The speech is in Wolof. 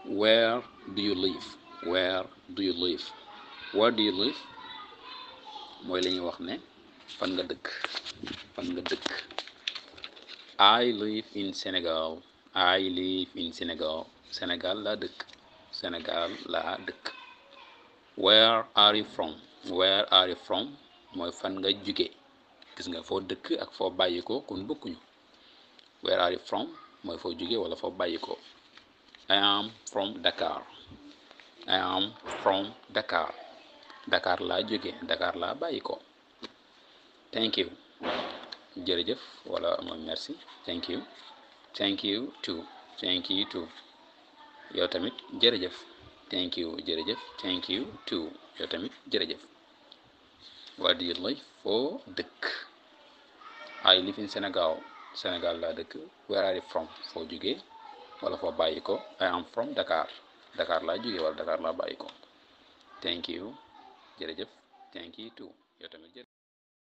where do you live where do you live where do you live mooy la ñuy wax ne fan nga dëkk I live in Senegal I live in Senegal Sénégal laa dëkk where are you from mooy fan nga jóge gis nga foo dëkk ak foo bàyyi ko kon bokkuñu where are you from mooy foo jóge wala foo bàyyi ko I am from Dakar Dakar laa jóge Dakar laa bàyyi ko thank you jërëjëf wala mooy merci thank you too yow tamit jërëjëf thank you too yow tamit jërëjëf where do you live foo dëkk I live in Senegal laa dëkk where are you from foo jóge wala foo bàyyi ko I am from Dakar laa jóge wala Dakar laa bàyyi ko thank you jërëjëf thank you too yow tamit jërëjëf